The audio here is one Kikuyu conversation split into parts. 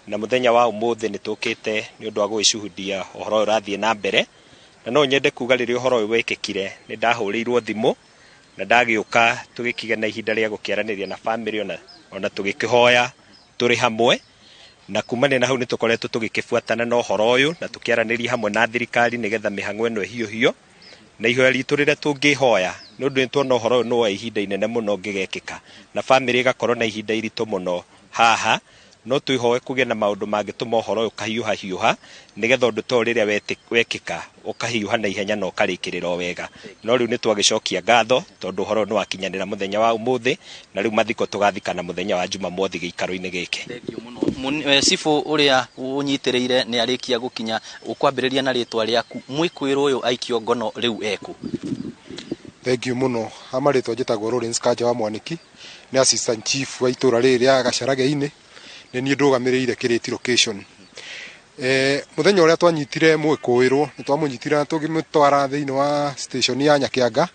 Na mũthenya wa ũmũthĩ nĩ tũkĩte nĩ ũndũ wa gũgĩcuhudia ũhoro ũyũ ũrathiĩ na mbere. Na no nyende kuga rĩrĩa ũhoro ũyũ wekĩkire nĩ ndahũrĩirwo thimũ na ndagĩũka tũgĩkĩgĩa na ihinda rĩa gũkĩaranĩria na bamĩrĩ ona tũgĩkĩhoya tũrĩ hamwe. Na kumania na hau nĩ tũkoretwo tũgĩkĩbuatana na ũhoro ũyũ na tũkĩaranĩria hamwe na thirikari nĩgetha mĩhang'o ĩno ĩhiũhio. Na ihoya ritũ rĩrĩa tũngĩhoya nĩ ũndũ nĩ tuona ũhoro ũyũ nĩ wa ihinda inene mũno ũngĩgekĩka na bamĩrĩ ĩgakorwo na ihinda iritũ mũno haha, no twĩhoe kũgĩe na maũndũ mangĩtũma ũhoro ũyũ ũkahiũha hiũha nĩgetha ũndũ ta ũyũ rĩrĩa wekĩka ũkahiũha na ihenya na ũkarĩkĩrĩra o wega. No rĩu nĩ twagĩcokia ngatho tondũ ũhoro ũyũ nĩ wakinyanĩra mũthenya wa ũmũthĩ, na rĩu mathiko tũgathikana mũthenya wa Jumamothi gĩikaro-inĩ gĩkĩ. Thengiũ mũno. Cibũ ũrĩa ũnyitĩrĩire nĩ arĩkia gũkinya, ũkwambĩrĩria na rĩtwa rĩaku, mwĩkũĩrwo ũyũ aikio ngono rĩu ekũ? Thengiũ mũno. Ha marĩtwa njĩtagwo Lawrence Kanja wa Mwaniki, nĩ assistant chief wa itũra rĩrĩ rĩa Gacharage-inĩ, nĩ niĩ ndũgamĩrĩire Kĩrĩti location. Mũthenya ũrĩa twanyitire mwĩkũĩrwo, nĩ twamũnyitire na tũgĩmũtwara thĩinĩ wa station ya Nyakianga,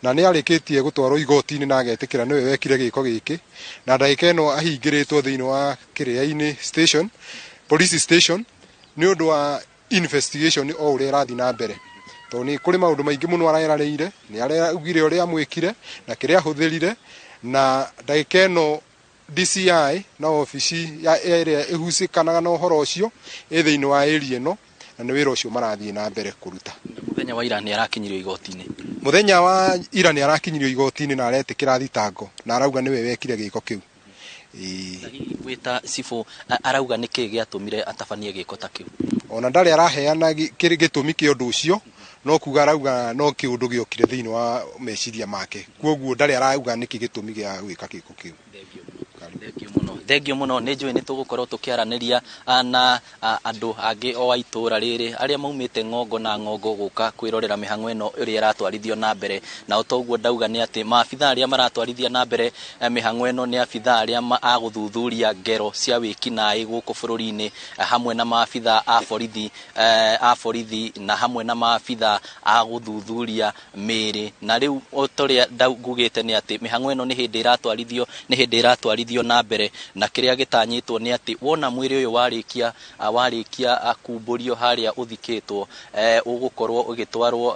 na nĩ arĩkĩtie gũtwarwo igoti-inĩ na agetĩkĩra nĩwe wekire gĩko gĩkĩ, na ndagĩka ĩno ahingĩrĩtwo thĩinĩ wa Kĩrĩa-inĩ station, police station, nĩ ũndũ wa investigation o ũrĩa ĩrathiĩ na mbere. Tondũ nĩ kũrĩ maũndũ maingĩ mũno arerareire, nĩ araugire ũrĩa amwĩkire na kĩrĩa ahũthĩrire, na ndagĩka ĩno DCI na obici ya ĩrĩa ĩhucĩkanaga na ũhoro ũcio ĩ thĩinĩ wa area ĩno, na nĩ wĩra ũcio marathiĩ na mbere kũruta. Mũthenya wa ira nĩ arakinyirio igoti-inĩ. Mũthenya wa ira nĩ arakinyirio igoti-inĩ na aretĩkĩra thitango na arauga nĩwe wekire gĩko kĩu. Wĩta cibũ arauga nĩkĩ gĩatũmire atabanie gĩko ta kĩu? Ona ndarĩ araheana gĩtũmi kĩa ũndũ ũcio, no kuga arauga no kĩũndũ gĩokire thĩinĩ wa meciria make, koguo ndarĩ arauga nĩkĩ gĩtũmi gĩa gwĩka gĩko kĩu. Thengiũ mũno, thengiũ mũno. Nĩ njũĩ nĩ tũgũkorwo tũkĩaranĩria na andũ angĩ o a itũra rĩrĩ arĩa maumĩte ng'ongo na ng'ongo gũka kwĩrorera mĩhang'o ĩno ĩrĩa ĩratwarithio na mbere. Na o toguo ndauga nĩ atĩ maabitha arĩa maratwarithia na mbere mĩhang'o ĩno nĩ abitha arĩa a gũthuthuria ngero cia wĩkinaĩ gũkũ bũrũri-inĩ, hamwe na maabitha a borithi na hamwe na maabitha a gũthuthuria mĩĩrĩ. Na rĩu o ta ũrĩa ngugĩte nĩ atĩ mĩhang'o ĩno nĩ hĩndĩ ĩratwarithio, nĩ hĩndĩ ĩratwarithio na mbere, na kĩrĩa gĩtanyĩtwo nĩ atĩ wona mwĩrĩ ũyũ warĩkia kumbũrio harĩa ũthikĩtwo, ũgũkorwo ũgĩtwarwo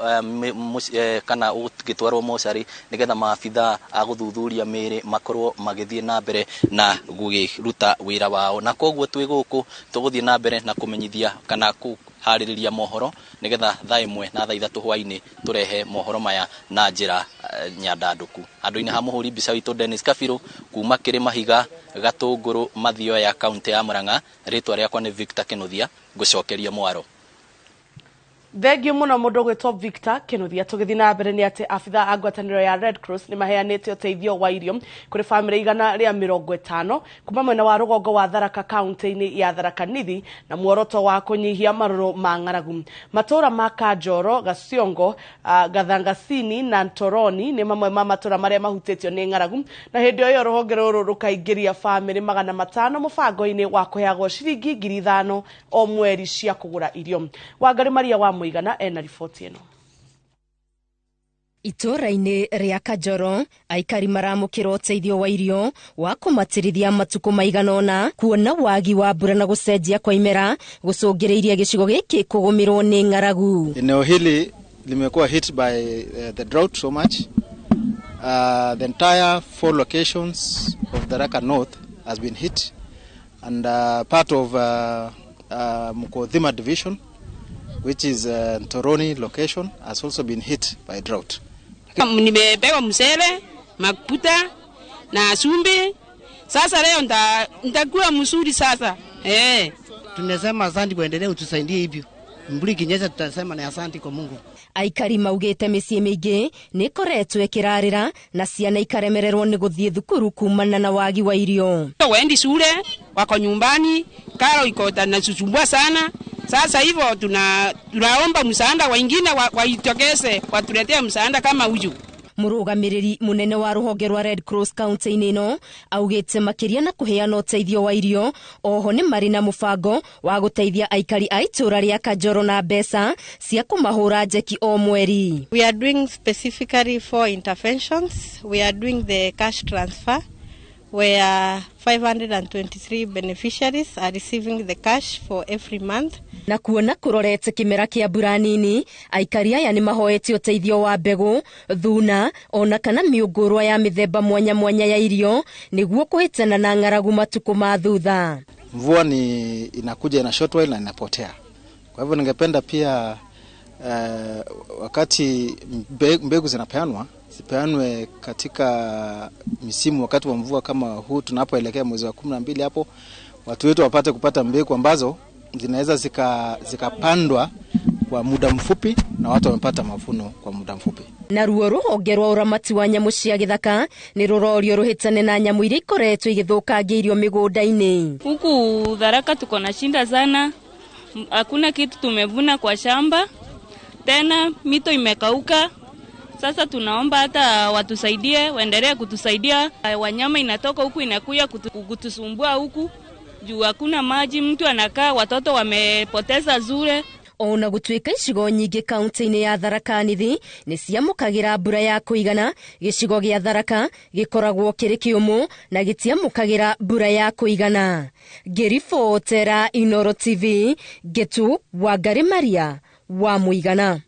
kana ũgĩtwarwo mocarĩ nĩgetha maabitha a gũthuthuria mĩĩrĩ makorwo magĩthiĩ na mbere na gũgĩruta wĩra wao. Na koguo twĩ gũkũ tũgũthiĩ na mbere na kũmenyithia kana kũharĩrĩria mohoro nĩgetha thaa 1 na thaa 3 hwaĩ-inĩ tũrehe mohoro maya na njĩra nyandandũku. Handũ-inĩ ha mũhũri mbica witũ Dennis Kabiru kuma Kĩrĩmahiga, Gatũngũrũ, Mathioya, kaunti ya Murang'a, rĩtwa rĩakwa nĩ Victor Kinuthia, ngũcokeria mwaro. Thengiũ mũno mũndũ ũgwĩtwo Victor Kinuthia. Tũgĩthiĩ na mbere nĩ atĩ abitha a ngwatanĩro ya Red Cross nĩ maheanĩte ũteithio wa irio kũrĩ bamĩrĩ 150 kuma mwena wa rũgongo wa Tharaka kaunti-inĩ ya Tharaka Nithi na muoroto wa kũnyihia marũrũ ma ng'aragu. Matũra ma Kanjoro, Gaciongo, Gathangasini na Ntoroni nĩ mamwe ma matũra marĩa mahutĩtio nĩ ng'aragu, na hĩndĩ o ĩyo rũhonge rũrũ rũkaingĩria bamĩrĩ 500 mũbango-inĩ wa kũheagwo ciringi 5,000 o mweri cia kũgũra irio. Wangari Maria wa Mũigana ena riboti ĩno. Itũra-inĩ rĩa Kanjoro aikari maramũkĩra ũteithio wa irio wa kũmatirithia matukũ maigana ũna kuona wagi wa mbura na gũcenjia kwa imera gũcũngĩrĩirie gĩcigo gĩkĩ kũgũmĩrwo nĩ ng'aragu. Eneo hili limekuwa hit by the drought so much. The entire 4 locations of Tharaka North has been hit, and part of Mukothima division, which is Ntoroni location, has also been hit by drought. Nimepewa mchele, mafuta na chumvi. Sasa leo nitakuwa mzuri sasa. Tunasema asante, kuendelea utusaidie hivyo. Mburi kinyesha tutasema ni asante kwa Mungu. Aikari maugĩte mĩciĩ mĩingĩ nĩ ĩkoretwo ĩkĩrarĩra na ciana ikaremererwo nĩ gũthiĩ thukuru kumana na wagi wa irio. Waendi shule, wako nyumbani, karo iko inasumbua sana. Sasa hivyo tunaomba msaada wengine waitokeze watuletee msaada kama uju. Mũrũgamĩrĩri mũnene wa rũhonge rwa Red Cross kaunti-inĩ ĩno augĩte makĩria na kũheana ũteithio wa irio, oho nĩ marĩ na mũbango wa gũteithia aikari a itũũra rĩa Kanjoro na mbeca cia kũmahũra njeki o mweri. We are doing specifically 4 interventions. We are doing the cash transfer. where 523 beneficiaries are receiving the cash for every month. Na kuona kũrorete kĩmera kĩa mbura nini, aikari aya nĩ mahoete ũteithio wa mbegũ, thuna ona kana mĩũngũrwa ya mĩthemba mwanya mwanya ya irio nĩguo kũhĩtana na ng'aragu matukũ ma thutha. Mvua ni inakuja ina short while na inapotea. Kwa hivyo ningependa pia wakati mbegu zinapeanwa zipeanwe katika misimu wakati wa mvua kama huu tunapoelekea mwezi wa 12 hapo, watu wetu wapate kupata mbegu ambazo zinaweza zikapandwa kwa muda mfupi na watu wamepata mavuno kwa muda mfupi. Na ruo rũhonge rwa ũramati wa nyamũ cia gĩthaka nĩ rũrorio rũhĩtane na nyamũ iria ikoretwo igĩthũkangia irio mĩgũnda-inĩ. Huku Tharaka tuko na shinda sana, hakuna kitu tumevuna kwa shamba, tena mito imekauka. Sasa tunaomba hata watusaidie, waendelee kutusaidia. Wanyama inatoka huku inakuya kutusumbua huku juu hakuna maji, mtu anakaa, watoto wamepoteza zure. Ona gũtuĩka icigo nyingĩ kaunti-inĩ ya Tharaka Nithi nĩ ciamũkagĩra mbura ya kũigana, gĩcigo gĩa Tharaka gĩkoragwo kĩrĩ kĩũmũ na gĩtiamũkagĩra mbura ya kũigana. Ngĩribotera Inooro TV, Ngetu Wangari Maria wa Mũigana.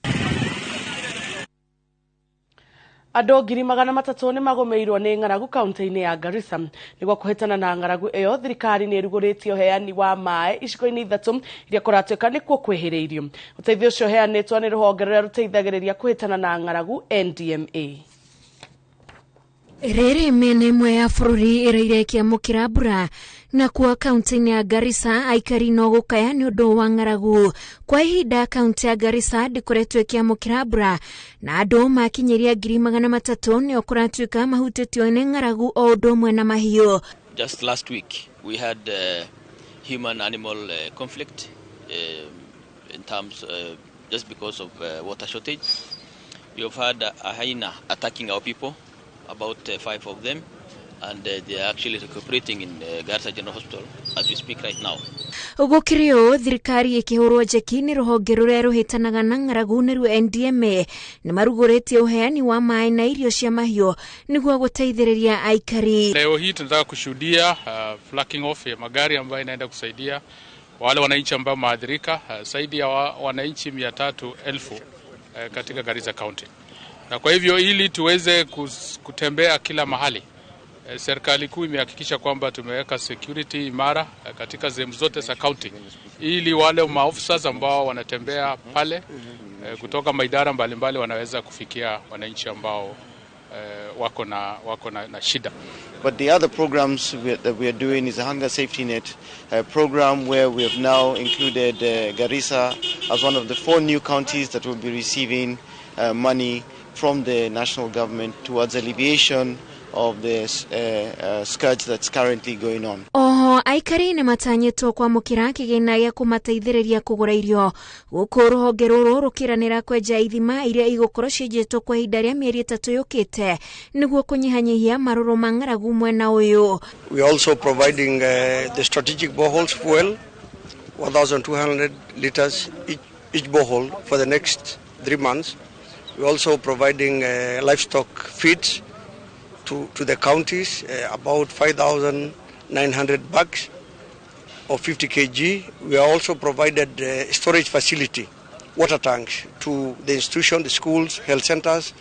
Andũ 300,000 nĩ magũmĩirwo nĩ ng'aragu kaunti-inĩ ya Garissa. Nĩguo kũhĩtana na ng'aragu ĩyo, thirikari nĩ ĩrugũrĩtie ũheani wa maĩ icigo-inĩ 3 iria kũratuĩka nĩkuo kwĩhĩrĩirio. Ũteithio ũcio ũheanĩtwo nĩ rũhonge rũrĩa rũteithagĩrĩria kũhĩtana na ng'aragu NDMA. Rĩrĩ mĩena ĩmwe ya bũrũri ĩraire ĩkĩamũkĩra mbura na kuo kaunti-inĩ ya Garissa aikari no gũkaya nĩ ũndũ wa ng'aragu. Kwa ihinda kaunti ya Garissa ndĩkoretwo ĩkĩamũkĩra mbura na andũ makinyĩria 300,000 nĩo kũratuĩka mahutĩtio nĩ ng'aragu o ũndũ ũmwe na mahiũ. Just last week we had human animal conflict in terms just because of water shortage. We have had a hyena attacking our people, about 5 of them, and they are actually recuperating in Garissa General Hospital as we speak right now. Gũkĩrĩ ũũ, thirikari ĩkĩhũrwo njeki nĩ rũhonge rũrĩa rũhĩtanaga na ng'aragu nĩruo NDMA nĩ marugũrĩtie ũheani wa maĩ na irio cia mahiũ nĩguo gũteithĩrĩria aikari. Leo hii tunataka kushuhudia flagging off ya magari ambayo inaenda kusaidia wale wananchi ambao maathirika, zaidi ya wananchi 300,000 katika Garissa County. Na kwa hivyo ili tuweze kutembea kila mahali, serikali kuu imehakikisha kwamba tumeweka security imara katika sehemu zote za county, ili wale maofisa ambao wanatembea pale kutoka maidara mbalimbali wanaweza kufikia wananchi ambao wako na shida. But the other programs that we are doing is a hunger safety net program where we have now included Garissa as one of the 4 new counties that will be receiving money from the national government towards alleviation of the scourge that's currently going on. Oho, aikari nĩ matanyĩtwo kwamũkĩra kĩgĩna gĩa kũmateithĩrĩria kũgũra irio gũkũ rũhonge rũrũ rũkĩranĩra kwenja ithima iria igũkorwo cienjetwo kwa ihinda rĩa mĩeri 3 yũkĩte nĩguo kũnyihanyihia marũrũ ma ng'aragu mwena ũyũ. We are also providing the strategic boreholes fuel, 1,200 liters each borehole for the next 3 months. We are also providing livestock feeds to the counties, about 5,900 bags of 50 kg. We are also provided storage facility, water tanks to the institution, the schools, health centers,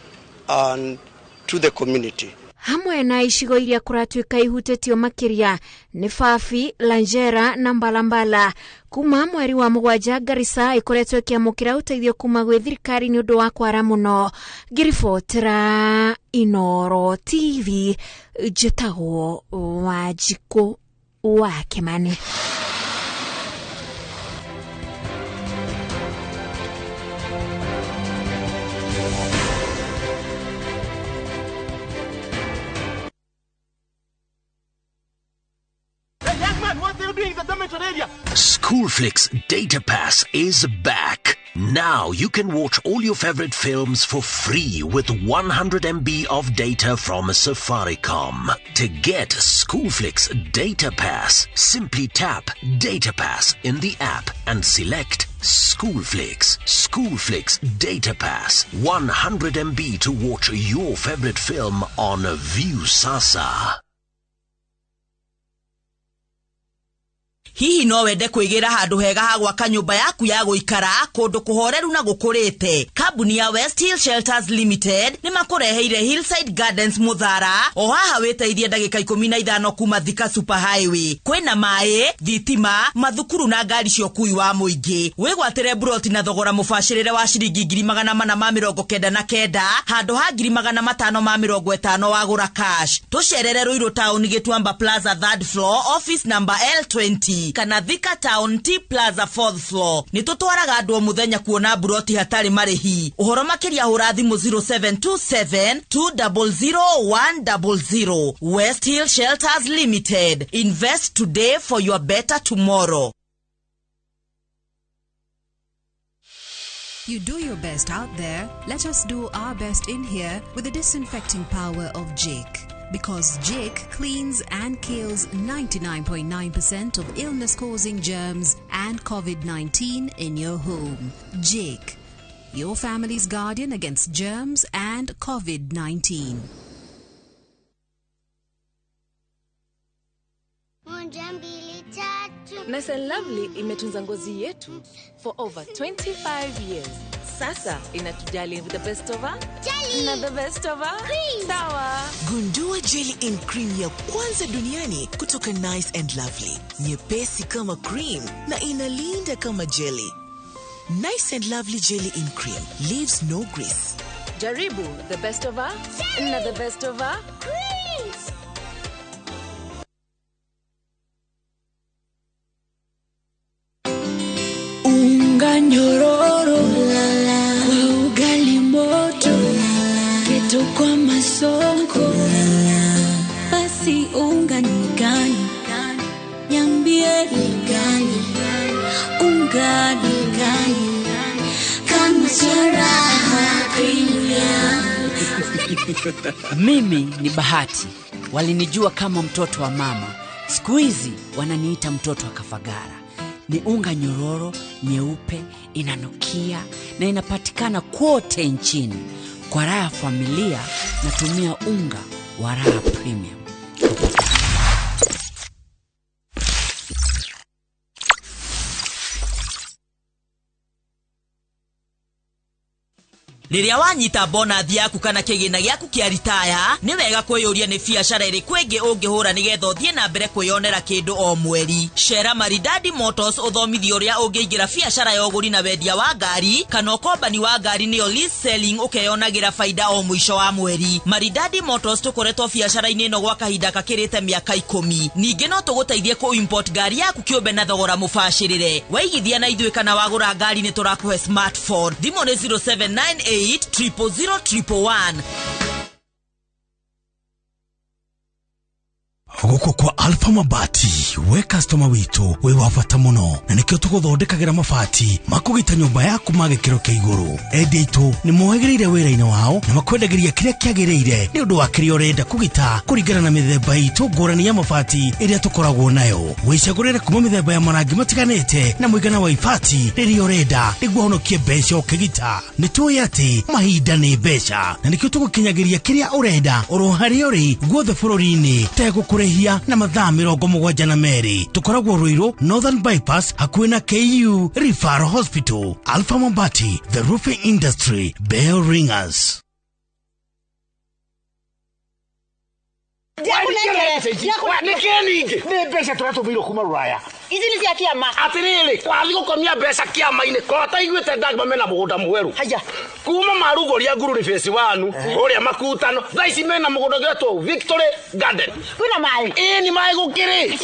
and to the community. Hamwe na icigo iria kũratuĩka ihutĩtio makĩria nĩ Fafi, Lanjera na Mbalambala. Kuma mweri wa 7 Garissa ĩkoretwo ĩkĩamũkĩra ũteithio kuma gwĩ thirikari nĩ ũndũ wa kwara mũno. Ngĩribotera Inooro TV, njĩtagwo Wanjikũ wa Kĩmani. Schoolflix Data Pass is back. Now you can watch all your favorite films for free with 100 MB of data from Safaricom. To get Schoolflix Data Pass, simply tap Data Pass in the app and select Schoolflix. Schoolflix Data Pass, 100 MB to watch your favorite film on Viusasa. Hihi no wende kwĩgĩra handũ hega ha gwaka nyũmba yaku ya gũikara kũndũ kũhoreru na gũkũrĩte? Kambuni ya West Hill Shelters Limited nĩ makũreheire Hillside Gardens Mũthara, o haha wĩteithie ndagĩka 15 kuma Thika Super Highway. Kwĩna maĩ, thitima, mathukuru na ngari cia ũkui wa mũingĩ. Wĩgwatĩre buroti na thogora mũbacĩrĩre wa ciringi 499,000 handũ ha 550,000 wagũra cash. Tũcerere Ruiru Town, Gĩtuamba Plaza 3rd floor, office number L20, kana Thika Town T Plaza 4th floor. Nĩ tũtwaraga andũ o mũthenya kuona buroti hatarĩ marĩhi. Ũhoro makĩria hũra thimũ 0727 200 100. West Hill Shelters Limited. Invest today for your better tomorrow. You do your best out there, let us do our best in here with the disinfecting power of Jik. Because Jik cleans and kills 99.9% of illness-causing germs and COVID-19 in your home. Jik, your family's guardian against germs and COVID-19. Nice and Lovely imetunza ngozi yetu for over 25 years. Sasa inatujali with the best of her jelly na the best of her cream. Sawa. Gundua jelly in cream ya kwanza duniani kutoka Nice and Lovely. Nyepesi kama cream na inalinda kama jelly. Nice and Lovely jelly in cream leaves no grease. Jaribu the best of her jelly na the best of her cream. Unga nyororo kwa ugali moto, keto kwa masonko, basi unga ni gani? Niambie ni gani? Unga ni gani? Kama Raha Premium. Mimi ni Bahati, walinijua kama mtoto wa mama, siku hizi wananiita mtoto wa Kafagara. Ni unga nyororo, nyeupe, inanukia na inapatikana kote nchini. Kwa raha familia natumia unga wa Raha Premium. Rĩrĩa wanyita bonathi yaku kana kĩgĩna gĩaku kĩa ritaya, nĩ wega kwĩyũria nĩ biacara ĩrĩkũ ĩngĩ ũngĩhũra nĩgetha ũthiĩ na mbere kwĩyonera kĩndũ o mweri. Cera Maridadi Motors ũthomithio ũrĩa ũngĩingĩra biacara ya ũgũri na wendia wa ngari kana ũkombani wa ngari nĩyo lease selling, ũkeyonagĩra baida o mũico wa mweri. Maridadi Motors tũkoretwo biacara-inĩ ĩno gwa kahinda gakĩrĩte mĩaka 10. Ningĩ no tũgũteithie kũ import ngari yaku kĩũmbe na thogora mũbacĩrĩre. Waigithia na ithuĩ kana wagũra ngari nĩ tũrakũhe smartphone. Thimũ nĩ 0798 000 111. Guku kwa Alpha Mabati, we customer witu we wa bata muno na nikio tuguthondekagira mabati makugita nyumba yaku ma gikiro kia iguru. Endia itu ni mohegereire wira-ini wao na makwendagiria kiria kiagiriire ni undu wa kiria urenda kugita kuringana na mithemba itu ngurani ya mabati iria tukoragwo nayo. Wicagurire kuma mithemba ya marangi matiganite na muigana wa ibati riria urenda niguo honokie mbeca ukigita. Ni tui ati mahinda ni mbeca na nikio tugukinyagiria kiria urenda oro haria uri guothe bururi-ini tegukure na mathaa 72. Tukoragwo Ruiru Northern Bypass hakuhĩ na KU Referral Hospital. Alpha Mabati, the roofing industry bell ringers. Nĩ mbeca tũratũmĩirwo kuma Rũraya. Ici nĩ cia kĩama. Atĩrĩrĩ, wathiĩ gũkomia mbeca kĩama-inĩ, korwo ũtaiguĩte ndagma mena mũgũnda mwerũ. Haya. Kuma marugũria Ngururi phase 1, ũrĩa makutano, thaa ici mena mũgũnda ũgetwo Victory Garden. Kwĩna maĩ? Ĩĩ nĩ maĩ gũkĩrĩ.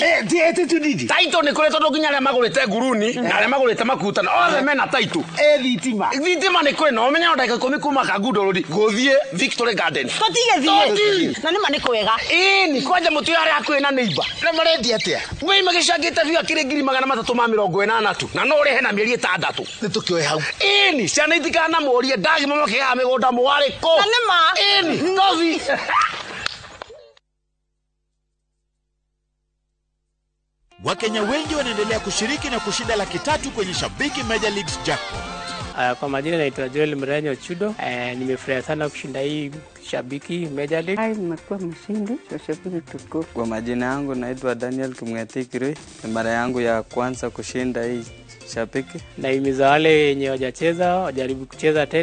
Title nĩ kũrĩ tondũ nginya arĩa magũrĩte Nguruni na arĩa magũrĩte makutano othe mena title. Thitima. Thitima nĩ kũrĩ na ũmenye no ndagĩka 10 kuma Kangundo Road gũthiĩ Victory Garden. Tũtigĩthiĩ. Na nĩ ma nĩ kwega. Ĩĩ kwanja mũtu arĩa hakuhĩ na neighbor. Na marendia atĩa? Wei magĩcangĩte biũ akĩrĩ 380 tu na no ũrĩhe na mĩeri 6. Nĩ tũkĩoe hau. Ĩni ciana itikanamũrie ndagima makĩgaga mĩgũnda mũwarĩ kũ. Na nĩ ma. Ĩni tothi. Wakenya wengi wanaendelea kushiriki na kushinda 300,000 kwenye Shabiki Major Leagues Jackpot. Kwa majina naitwa Joel Mrenyo Chudo. Nimefurahi sana kushinda hii Shabiki Major League. Nimekuwa mshindi wa Shabiki tukufu. Kwa majina yangu naitwa Daniel Kimweti Kirui. Ni mara yangu ya kwanza kushinda hii Shabiki. Nahimiza wale wenye wajacheza wajaribu kucheza tena.